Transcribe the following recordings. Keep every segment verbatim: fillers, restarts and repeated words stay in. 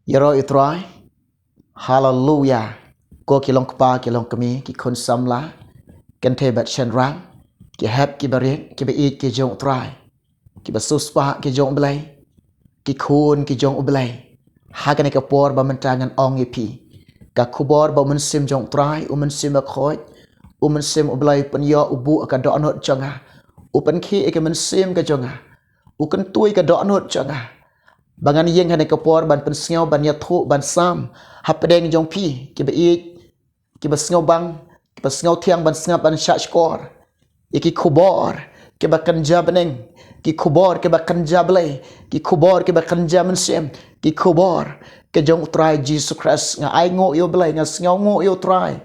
Ïaroh ïa u Trai. Haleluya. Ko ki long kpa, ki long kmie, ki khun samla, kynthei bad shynrang, ki hep ki barit, ki baieit ki jong u Trai, ki ba siewspah ki jong u Blei, ki khun ki jong u Blei. Ha kane ka por ba mynta ngan ong ïa phi ka khubor ba u Mynsiem jong u Trai, u Mynsiem Bakhuid, u Mynsiem u Blei u pynïoh, u buh ka dohnud jong nga, u pynkhih ïa ka mynsiem ka jong nga, u kyntu ïa ka dohnud jong nga, ba ngan ïeng ha kane ka por ban pynsngew, ban ïathuh, ban sam hapdeng jong phi, ki baieit, ki ba sngewbang, ki ba sngewthiang ban sngap, ban shahshkor ïa ki khubor ki ba kynja bneng, ki khubor ki ba kynja Blei, ki khubor ki ba kynja mynsiem, ki khubor ki jong u Trai Jisu Khrist. Nga ainguh ïa u Blei, nga sngewnguh ïa u Trai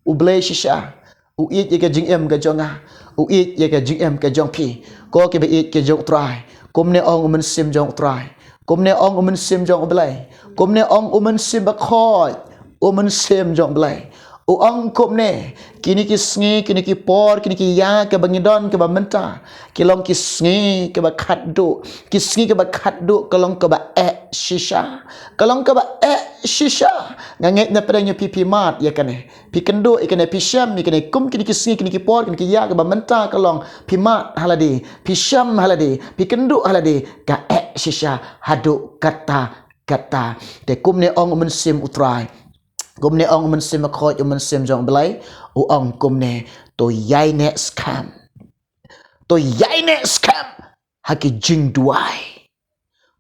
u Blei shisha. U ïeit ïa ka jingim ka jong nga, u ïeit ïa ka jingim ka jong phi. Ko ki baieit ki jong u Trai, kumne ong u Mynsiem jong u Trai, kumne ong u Mynsiem jong u Blei, kumne ong u Mynsiem Bakhuid, u Mynsiem jong u Blei. U ong kumne, kine ki sngi, kine ki por, kine ki ïa ka ba ngi don ka ba mynta, ki long ki sngi ka ba khatduh, ki sngi ka ba khatduh, ka long ka ba eh shisha, ka long ka ba eh shisha. Nga ngeit na pdeng jong phi phi mad ïa kane, phi kynduh ïa kane, phi shem ïa kane. Kum kine ki sngi, kine ki por, kine ki ïa ka ba mynta ka long, phi mad ha lade, phi shem ha lade, phi kynduh ha lade, ka eh shisha haduh katta katta. Te kumne ong u Mynsiem u Trai, kumne ong u Mynsiem Bakhuid, u Mynsiem jong u Blei, u ong kumne, to ïaineh skhem, to ïaineh skhem ha ki jingduwai.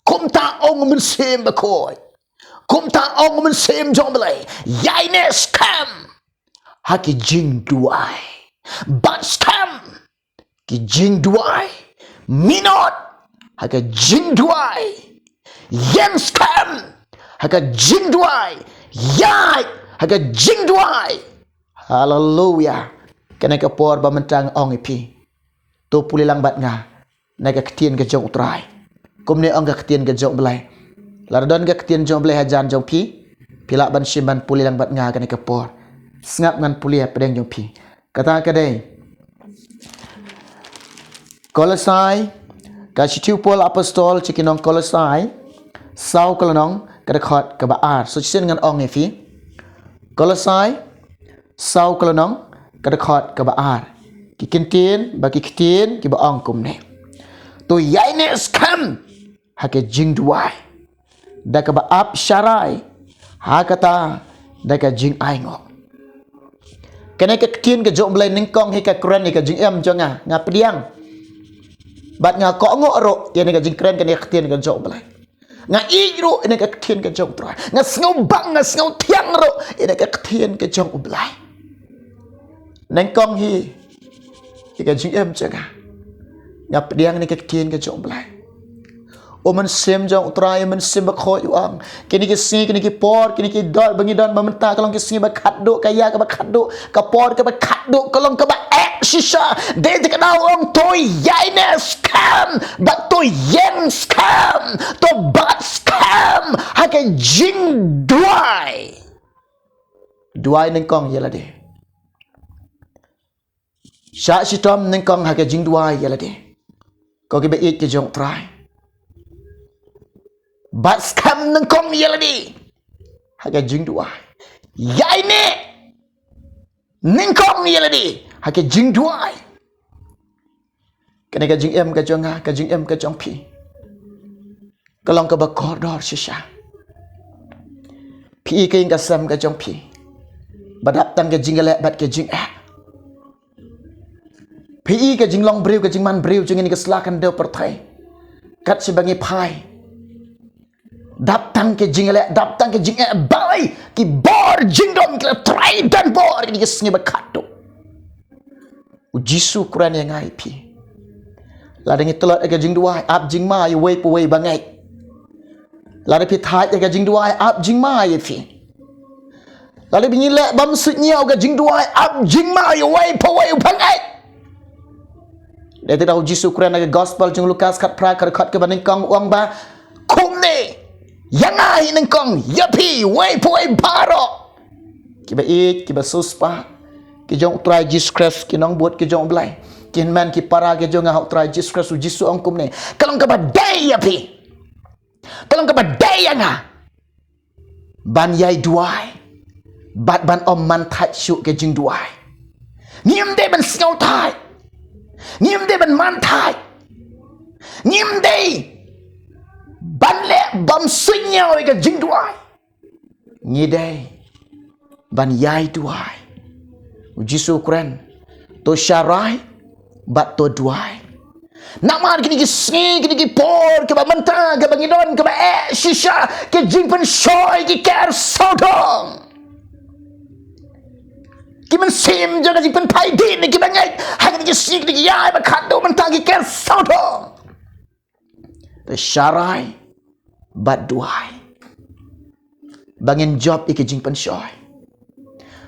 Kumta ong u Mynsiem Bakhuid, kumta ong u Mynsiem jong u Blei, ïaineh skhem ha ki jingduwai, bat skhem ki jingduwai, minot ha ka jingduwai, ïeng skhem ha ka jingduwai, ïaid ha ka jingduwai. Haleluya. Kane ka por ba mynta nga ong ïa phi, to pule lang bad nga na ka ktien ka jong u Trai. Kumne ong ka ktien ka jong u Blei. Lada don ka ktien jong u Blei hajan jong phi, phi lah ban shim ban pule lang bad nga kane ka por. Sngap ngan pule hapdeng jong phi. Kata ka dei Kolosai, ka shithi u Paul apostol sha ki nong Kolosai, saw ka lynnong, ka dkhot ka ba ar. So shisien ngan ong ïa phi. Kolosai, saw ka lynnong, ka dkhot ka ba ar. Ki kyntien, ba ki ktien, ki ba ong kumne. To ïaineh skhem ha ka jingduwai, da ka ba ap sharai, ha kata da ka jingainguh. Kane ka ktien ka jong u Blei nyngkong hi ka kren ïa ka jingim jong nga, nga pdiang. Bad nga kohnguh ruh ïa kane ka jingkren kane ka ktien ka jong u Blei. Nga ïeit ruh ïa kane ka ktien ka jong u Trai. Nga sngewbang, nga sngewthiang ruh ïa kane ka ktien ka jong u Blei. Nyngkong hi ïa ka jingim jong nga, nga pdiang ïa kane ka ktien ka jong u Blei. U Mynsiem jong u Trai, u Mynsiem Bakhuid u ong, kine ki sngi, kine ki por, kine ki dor ba ngi don ba mynta ka long ki sngi ba khatduh, ka ïa ka ba khatduh, ka por ka ba khatduh, ka long ka ba eh shisha. Dei te ka daw ong to ïaineh skhem, bad to ïeng skhem, to bat skhem ha ka jingduwai. Duwai nyngkong ïa lade. Shah shitom nyngkong ha ka jingduwai ïa lade, ko ki baieit ki jong u Trai. Bat skhem nyngkong ïa lade ha ka jingduwai. Ïaineh nyngkong ïa lade ha ka jingduwai. Kane ka jingim ka jong nga, ka jingim ka jong phi, ka long ka ba kordor shisha. Phi i ka ïing ka sem ka jong phi, ba dap tang ka jingïaleh bad ka jingeh. Phi i ka jinglong briew, ka jingman briew jong ngi ha ka sla khyndew pyrthei, kat shaba ngi phai, dap tang ka jingïaleh, dap tang ka jingeh. Balei? Ki bor jingdum ki la trei don bor ïa ki sngi ba khatduh. U Jisu u kren ïa nga ïa phi, lada ngi tlot ïa ka jingduwai, ap jingma ïa uwei pa uwei ba ngeit. Lada phi thait ïa ka jingduwai, ap jingma ïa phi. Lada phi ngi leh bym suidñiew ka jingduwai, ap jingma ïa uwei pa uwei u ba ngeit. Dei te da u Jisu u kren ha ka gospel jong u Lukas khatphra, ka dkhot ka ba nyngkong, u ong ba, kumne, ïa nga hi nyngkong, ïa phi, uwei pa uwei baroh, ki baieit, ki ba siewspah, ki jong u Trai Jisu Khrist, ki nongbud ki jong u Blei, ki hynmen ki para ki jong nga ha u Trai Jisu Khrist. U Jisu u ong kumne, ka long ka ba dei ïa phi, ka long ka ba dei ïa nga, ban ïai duwai bad ban ym man thait shuh ka jingduwai. Ngim dei ban sngewthait, ngim dei ban man thait, ngim dei ban leh bym suidñiew ïa ka jingduwai. Ngi dei ban ïai duwai. U Jisu u kren, to sharai bad to duwai. Namar kine ki sngi, kine ki por kiba mynta, kiba ngi don, kiba eh shisha, ki jingpynshoi ki ker sawdong. Ki mynsiem jong ka jingpynphai dien kiba ngeit ha kine ki sngi, kine ki ïa ba khadduh mynta ki ker sawdong. To sharai bad duwai. Ba ngin jop ïa ki jingpynshoi,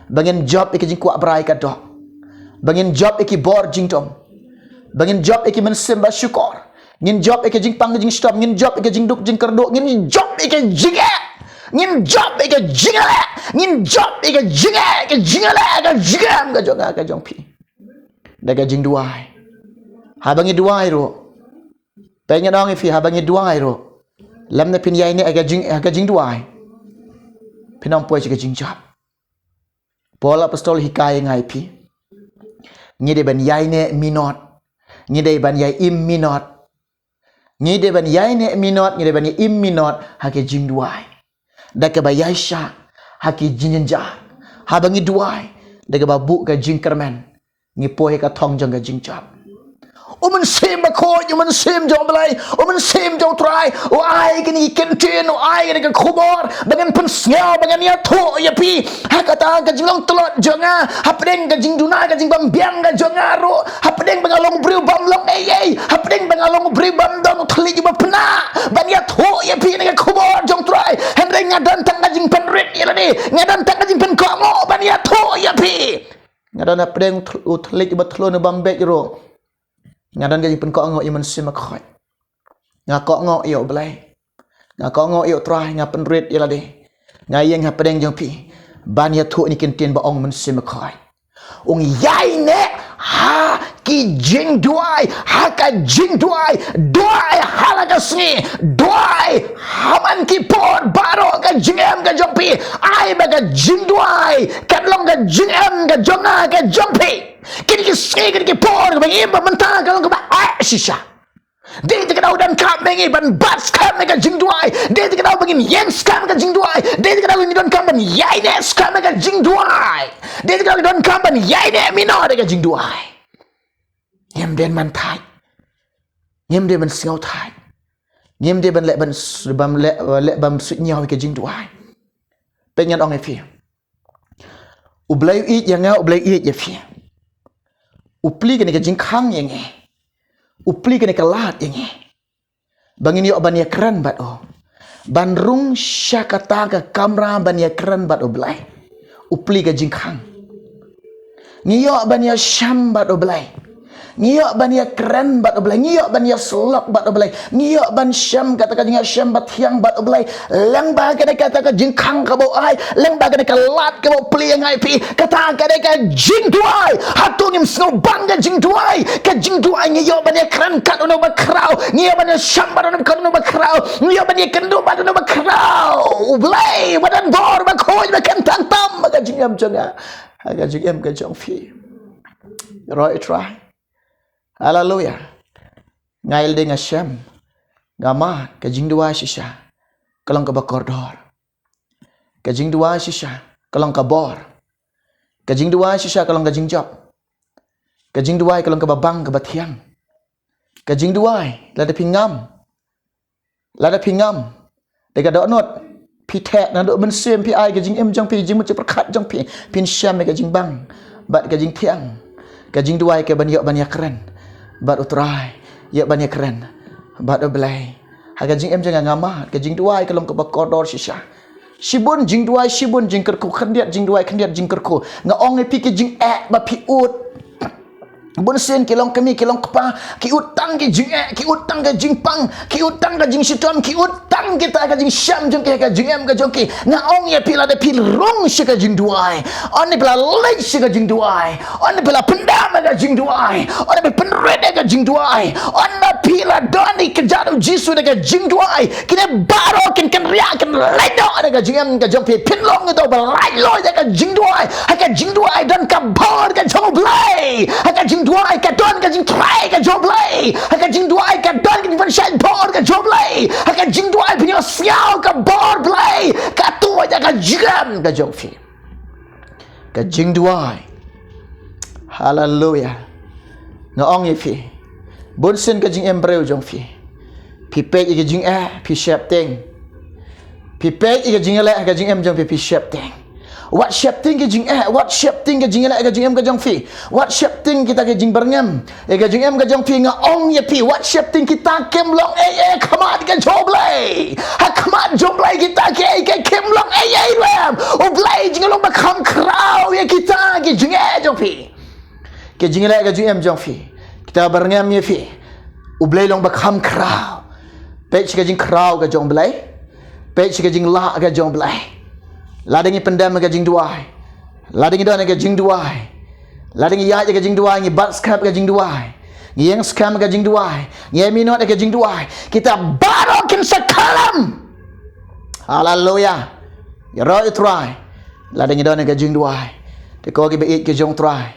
ba ngin jop ïa ki jingkwah brai ka doh, ba ngin jop ïa ki bor jingdum, ba ngin jop ïa ki mynsiem ba shukor, ngin jop ïa ki jingpang jingshitom, ngin jop ïa ki jingduk jingkyrduh, ngin jop ïa ki jingeh, ngin jop ïa ki jingeh, ngin jop ïa ki jingeh, ki jingeh, ka jingeh ka jong nga, ka jong phi. Da ka jingduwai. Haba ngi duwai ruh, pynban ong ïa phi, haba ngi duwai ruh, lymne phin ïaineh ha ka jing, ha ka jingduwai, phin ym poi sha ka jingjop. Paul apostol hikai ïa nga ïa phi, ngi dei ban ïaineh minot, ngi dei ban ïai im minot, ngi dei ban ïaineh minot, ngi dei ban ïai im minot ha ka jingduwai. Da kaba ïaishah ha ki jingjynjar. Haba ngi duwai, da kaba buh ka jingkyrmen, ngi poi ha ka thong jong ka jingjop. U Mynsiem Bakhuid, u Mynsiem jong U Blei, u Mynsiem jong U Trai, u ai kine ki kyntien, u ai kane ka khubor ba ngan pynsngew, ba ngan ïathuh ïa phi ha kata ka jinglong tlot jong nga, hapdeng ka jingduna ka jingbymbiang ka jong nga ruh, hapdeng ba nga long u briew bym long ei ei, hapdeng ba nga long u briew bym don u thylliej uba pynah ban ïathuh ïa phi ïa ka khubor jong U Trai. Hynrei nga don tang ka jingpynrit ïa lade, nga don tang ka jingpynkohnguh ban ïathuh ïa phi. Nga don hapdeng u thl-, u thylliej uba thlun u bym beit ruh, nga don ka jingpynkohnguh ïa U Mynsiem Bakhuid. Nga kohnguh ïa U Blei, nga kohnguh ïa U Trai, nga pynrit ïa lade, nga ïeng hapdeng jong phi ban ïathuh ïa kine ki kyntien ba ong U Mynsiem Bakhuid. U ïaineh ha ki jingduwai, ha ka jingduwai, duwai ha la ka sngi, duwai ha man ki por baroh, ka jingim ka jong phi, ai ba ka jingduwai kan long ka jingim ka jong nga, ka jong phi. Kine ki sngi, kine ki por ba ngi im ba mynta ka long kaba eh shisha. Dei te ka daw donkam ba ngi ban bat skhem ha ka jingduwai. Dei te ka daw ba ngin ïeng skhem ha ka jingduwai. Dei te ka daw ba ngi donkam ban ïaineh skhem ha ka jingduwai. Dei te ka daw ba ngi donkam ban ïaineh minot ha ka jingduwai. Ngim dei ban man thait, ngim dei ban sngewthait, ngim dei ban leh bym s-, bym leh, leh bym suidñiew ha ka jingduwai. Peit ngan ong ïa phi, U Blei u ïeit ïa nga, U Blei u ïeit ïa phi. U plie kane ka jingkhang ïa ngi, u plie kane ka lad ïa ngi, ba ngin ïoh ban ïakren bad u, ban rung sha kata ka kamra ban ïakren bad U Blei. U plie ka jingkhang. Ngi ïoh ban ïashem bad U Blei, ngi ïoh ban ïakren bad U Blei, ngi ïoh ban ïasyllok bad U Blei, ngi ïoh ban shem kata ka jingïashem bathiang bad U Blei. Lyngba kane kata ka jingkhang kaba u ai, lyngba kane ka lad kaba u plie ïa nga ïa phi, kata ka dei ka jingduwai. Hato ngim sngewbang ka jingduwai? Ka jingduwai ngi ïoh ban ïakren kat uno uba khraw, ngi ïoh ban ïashem bad uno kat uno uba khraw, ngi ïoh ban ïakynduh bad uno uba khraw. U Blei uba don bor, uba khuid, uba kyntang tam ha ka jingim jong nga, ha ka jingim ka jong phi. Ïaroh ïa U Trai. Haleluia. Nga ïa lade nga shem, nga mad, ka jingduwai shisha ka long kaba kordor. Ka jingduwai shisha ka long ka bor. Ka jingduwai shisha ka long ka jingjop. Ka jingduwai ka long kaba bang, kaba thiang. Ka jingduwai, lada phi ngam, lada phi ngam, da ka dohnud phi theh, naduh mynsiem phi ai ka jingim jong phi, jingmut jingpyrkhat jong phi, phin shem ïa ka jingbang bad ka jingthiang. Ka jingduwai ka ban ïoh ban ïakren bad U Trai, ïoh ban ïakren bad U Blei. Ha ka jingim jong nga, nga mad, ka jingduwai ka long kaba kordor shisha. Shibun jingduwai, shibun jingkyrkhu, khyndiat jingduwai, khyndiat jingkyrkhu. Nga ong ïa phi, ki jingeh ba phi ud, Bunsien ki long kmie, ki long kpa, ki ut tang ki jingeh, ki ut tang ka jingpang, ki ut tang ka jingshitom, ki ut tang kita ka jingshem jong ki ha ka jingim ka jong ki. Nga ong ïa phi, lada phi rung sha ka jingduwai, lada phi la leit sha ka jingduwai, lada phi la pyndam ha ka jingduwai, lada phi pynrit ha ka jingduwai, lada phi la don ïa ka kjat u Jisu da ka jingduwai, kine baroh kin kynriah, kin leit noh na ka jingim ka jong phi. Phin long ïa uto uba laitluid ha ka jingduwai. Ha ka jingduwai don ka bor ka jong U Blei. Ha ka jingduwai ka don ka jingtrai ka jong U Blei. Ha ka jingduwai ka don ka jingpynshait bor ka jong U Blei. Ha ka jingduwai phin ïohsngew ka bor Blei ka tuid ha ka jingim ka jong phi. Ka jingduwai. Haleluya. Nga ong ïa phi, bunsien ka jingim briew jong phi, phi peit ïa ka jingeh, phi sheptieng. Phi peit ïa ka jingïaleh ha ka jingim jong phi, phi sheptieng. Wat sheptieng ka jingeh, wat sheptieng ka jingïaleh ha ka jingim ka jong phi. Wat sheptieng kita ki jingbyrngem ïa ka jingim ka jong phi. Nga ong ïa phi, wat sheptieng, kita kim long ei ei ha khmat ka jong U Blei. Ha khmat jong U Blei kita kiei kiei kim long ei ei ruh em. U Blei u long uba kham khraw ïa kita ki jingeh jong phi. Ki jingïaleh ka jingim jong phi, kita byrngem ïa phi, U Blei u long uba kham khraw. Peit sha ka jingkhraw ka jong U Blei. Peit sha ka jinglah ka jong U Blei. Lada ngi pyndem ha ka jingduwai, lada ngi don ha ka jingduwai, lada ngi ïaid ha ka jingduwai, ngi bat skhem ha ka jingduwai, ngi ïeng skhem ha ka jingduwai, ngi ïai minot ha ka jingduwai, kita baroh kin sa khlem. Haleluya. Ïaroh ïa U Trai lada ngi don ha ka jingduwai. Te ko kiba ïeit ki jong U Trai,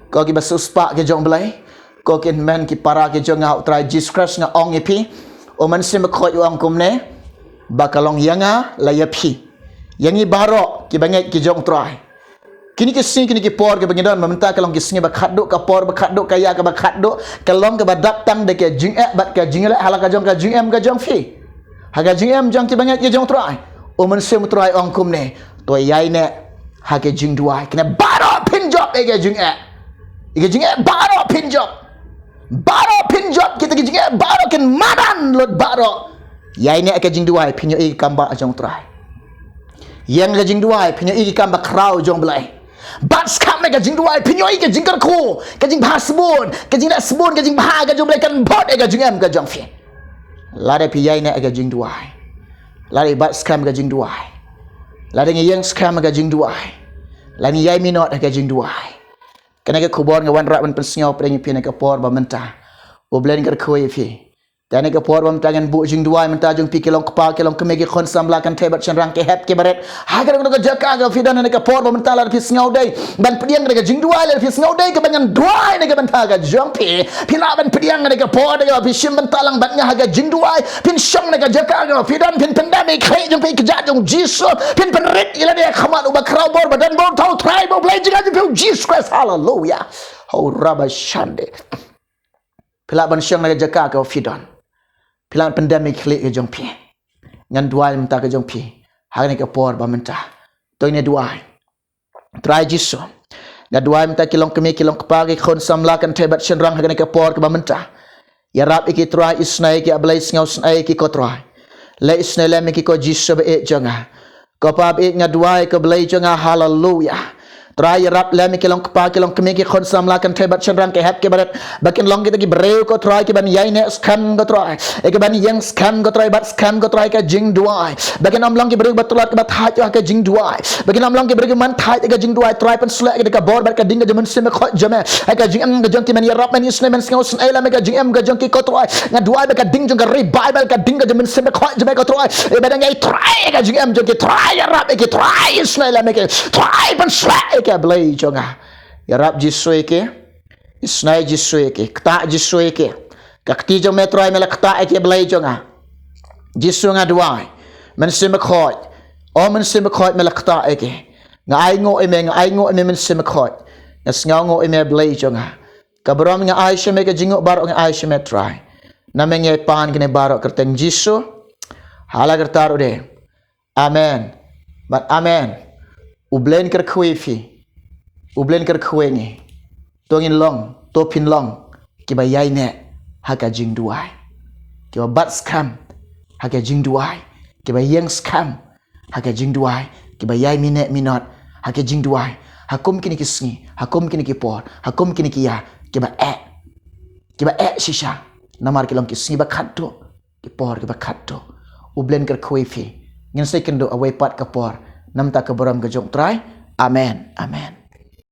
ko kiba siewspah ki jong U Blei, ko ki hynmen ki para ki jong nga ha U Trai Jisu Khrist, nga ong ïa phi, U Mynsiem Bakhuid u ong kumne, ba ka long ïa nga la ïa phi, ïa ngi baroh kiba ngeit ki jong U Trai. Kine ki sngi, kine ki por kiba ngi don mynta ka long ki sngi ba khatduh, ka por ba khatduh, ka ïa kaba khatduh, ka long kaba dap tang da ka jingeh bad ka jingïaleh ha la ka jong ka jingim ka jong phi. Ha ka jingim jong kiba ngeit ki jong U Trai, U Mynsiem U Trai u ong kumne, to ïaineh ha ka jingduwai. Kine baroh phin jop ïa ka jingeh. Ïa ka jingeh baroh phin jop. Baroh phin jop kita ki jingeh, baroh kin madan lut baroh. Ïaineh ha ka jingduwai, phin ïohi ka kam ba jong U Trai. Ïeng ha ka jingduwai, phin ïohi ka kam ba khraw jong U Blei. Bat skhem ha ka jingduwai, phin ïohi ka jingkyrkhu, ka jingbha sbun, ka jingleh sbun, ka jingbha ka jong U Blei kan bud ha ka jingim ka jong phi. Lada phi ïaineh ha ka jingduwai, lada ngi bat skhem ha ka jingduwai, lada ngi ïeng skhem ha ka jingduwai, lada ngi ïai minot ha ka jingduwai. Kane ka khubor nga wanrah ban pynsngew pdeng ïa phi ha kane ka por ba mynta. U Blei un kyrkhu ïa phi. Te ha kane ka por ba mynta ngan buh jingduwai mynta jong phi ki long kpa, ki long kmie, ki khun samla, kynthei bad shynrang, ki hep ki barit. Ha kano kano ka jaka kaba phi don ha kane ka por ba mynta, lada phi sngew dei ban pdiang da ka jingduwai, lada phi sngew dei kaba ngan duwai na ka bynta ka jong phi, phi lah ban pdiang ha kane ka por, da kaba phi shim bynta lang bad nga ha ka jingduwai. Phin shong na ka jaka kaba phi don, phin pyndem ïa ki khlieh jong phi ha ka kjat jong U Jisu, phin pynrit ïa lade ha khmat uba khraw bor ba don bor, uta U Trai ba U Blei jong nga jong phi U Jisu Khrist. Haleluya. Ho raba shande. Phi lah ban shong na ka jaka kaba phi don. Phi lah ban pyndem ïa ki khlieh ki jong phi. Ngan duwai mynta ka jong phi ha kane ka por ba mynta. To ngin duwai. Trai Jisu, nga duwai mynta ki long kmie, ki long kpa, ki khun samla, kynthei bad shynrang ha kane ka por kaba mynta. Ïarap ïa ki Trai, isynei ïa ki, A Blei, sngewsynei ïa ki ko Trai. Leh isynei lem ïa ki ko Jisu ba ïeit jong nga. Ko Pa ba ïeit, nga duwai ko Blei jong nga, haleluya. Trai, ïarap lem ïa ki long kpa, ki long kmie, ki khun samla, kynthei bad shynrang, ki hep ki barit, ba kin long kita ki briew ko Trai kiban ïaineh skhem ko Trai, ïa kiban ïeng skhem ko Trai, bat skhem ko Trai ha ka jingduwai. Ba kin ym long ki briew ba tlot kiba thait ha ka jingduwai. Ba kin ym long ki briew kiban thait ha ka jingduwai. Trai, pynshlur ïa ka bor bad ka ding ka jong U Mynsiem Bakhuid jong me ha ka jingim ka jong ki. Men ïarap, men isynei, men sngewsynei lem ha ka jingim ka jong ki ko Trai. Nga duwai ba ka ding jong ka revival, ka ding ka jong U Mynsiem Bakhuid jong me ko Trai, iba dang ïai trai ha ka jingim jong ki, Trai, ïarap ïa ki, Trai, isynei lem ïa ki, Trai, pynshlur ïa ki, A Blei jong nga. Ïarap Jisu ïa ki. Isynei Jisu ïa ki, ktah Jisu ïa ki. Ka kti jong me Trai me la ktah ïa ki, Blei jong nga. Jisu, nga duwai, Mynsiem Bakhuid, o Mynsiem Bakhuid, me la ktah ïa ki. Nga ainguh ïa me, nga ainguh ïa me Mynsiem Bakhuid. Nga sngewnguh ïa me Blei jong nga. Ka burom nga ai sha me, ka jingnguh baroh nga ai sha me Trai. Na me ngi pan kine baroh kyrteng Jisu. Ha la ka rta ruh de. Amen bad amen. U Blei un kyrkhu ïa phi. U Blei un kyrkhu ïa ngi. To ngin long, to phin long kiba ïaineh ha ka jingduwai, kiba bat skhem ha ka jingduwai, kiba ïeng skhem ha ka jingduwai, kiba ïai minot minot ha ka jingduwai. Ha kum kine ki sngi, ha kum kine ki por, ha kum kine ki ïa, kiba eh, kiba eh shisha. Namar ki long ki sngi ba khatduh, ki por kiba khatduh. U Blei un kyrkhu ïa phi. Ngin sa ïakynduh ha kawei pat ka por. Namar ka burom ka jong U Trai. Amen. Amen.